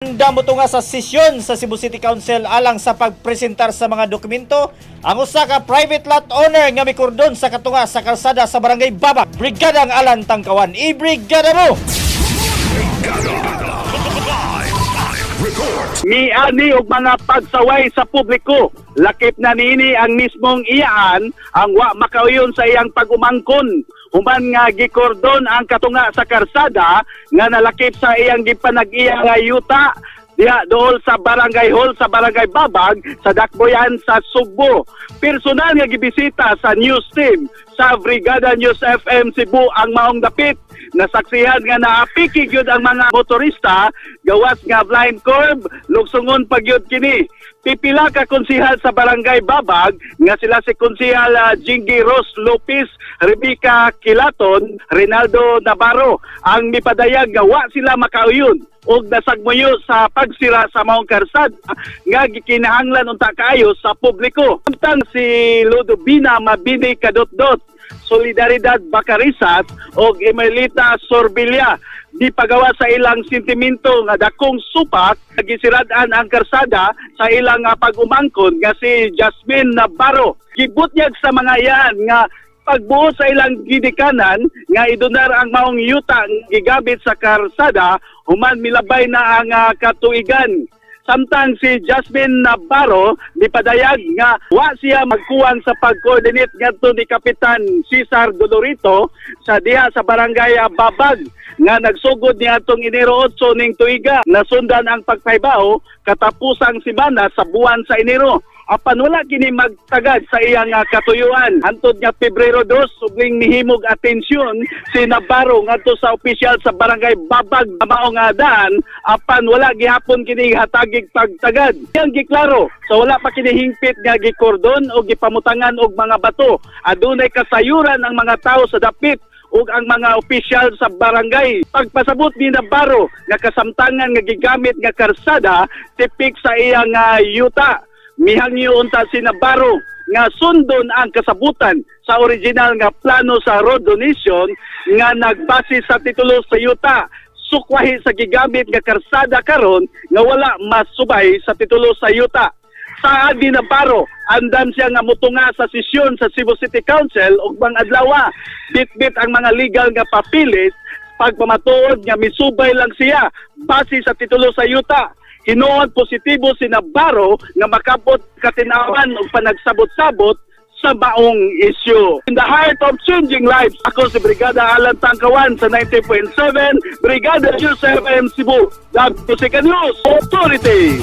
Andam motunga sa sesyon sa Cebu City Council alang sa pagpresentar sa mga dokumento ang usa ka private lot owner nga mikordon sa katunga sa kalsada sa Barangay Babag. Brigadang Alan Tangkawan, ibrigada mo! Brigada Live Report. Miani og mga pagsaway sa publiko. Lakip na niini ang mismong iyaan ang wa makauyon sa iyang pag-umangkon. Human nga gikordon ang katunga sa karsada nga nalakip sa iyang gipanag-iya nga yuta diha dool sa Barangay Hall sa Barangay Babag sa Dakboyan sa Sugbo. Personal nga gibisita sa news team sa Brigada News FM Cebu ang maong dapit. Nasaksihan nga naapiki gyud ang mga motorista gawas nga blind curve, lugsungon pa gyud kini. Pipila ka konsihal sa Barangay Babag nga sila si Konsihal Jinggy Rose Lopez, Rebecca Kilaton, Rinaldo Navarro ang mipadayag nga wa sila makauyon og nasagmuyo sa pagsira sa maong karsada nga gikinahanglan unta kaayo sa publiko. Samtang si Ludovina Mabini Kadotdot, Solidaridad Bacarisas og Emelita Sorbilla di pagawa sa ilang sentimento nga dakong supak gisirad-an ang karsada sa ilang pag-umangkon nga si Jasmine Navarro. Gibutyag sa mga iyaan nga pagbuo sa ilang gidikanan nga idonar ang maong yuta gigabit sa karsada human milabay na ang katuigan. Samtang si Jasmine Navarro nipadayag nga wa siya magkuwang sa pag-coordinate ngadto ni Kapitan Cesar Dolorito sa diha sa Barangay Babag nga nagsugod niadtong Enero 8 ning tuiga. Nasundan ang pagpahibaw katapusang semana sa buwan sa Enero. Apan wala kini magtagad sa iyang katuyuan. Hantod nga Pebrero 2, subling nihimog atensyon si Navarro ngadto sa opisyal sa Barangay Babag mao nga daan, apan wala gihapon kini hatagig pagtagad. Iyang giklaro sa wala pa kini hingpit nga gikordon o gipamutangan og mga bato. Adunay kasayuran ang mga tao sa dapit ug ang mga opisyal sa barangay. Pagpasabot ni Navarro nga kasamtangan nga gigamit nga karsada tipik sa iyang yuta. Mihangyo unta si Navarro nga sundon ang kasabutan sa original nga plano sa road donation nga nagbase sa titulo sa yuta. Sukwahi sa gigamit nga karsada karon nga wala masubay sa titulo sa yuta. Saad ni Navarro, andam siya nga mutunga sa sesyon sa Cebu City Council ug bang adlawa. Bitbit ang mga legal nga papilis pagpamatuod nga misubay lang siya base sa titulo sa yuta. Hinuon positibo si Navarro nga makabot katinawan og panagsabot-sabot sa maong isyu. In the heart of changing lives, ako si Brigada Alan Tangkawan sa 90.7, Brigada News FM Cebu, The Music News Authority.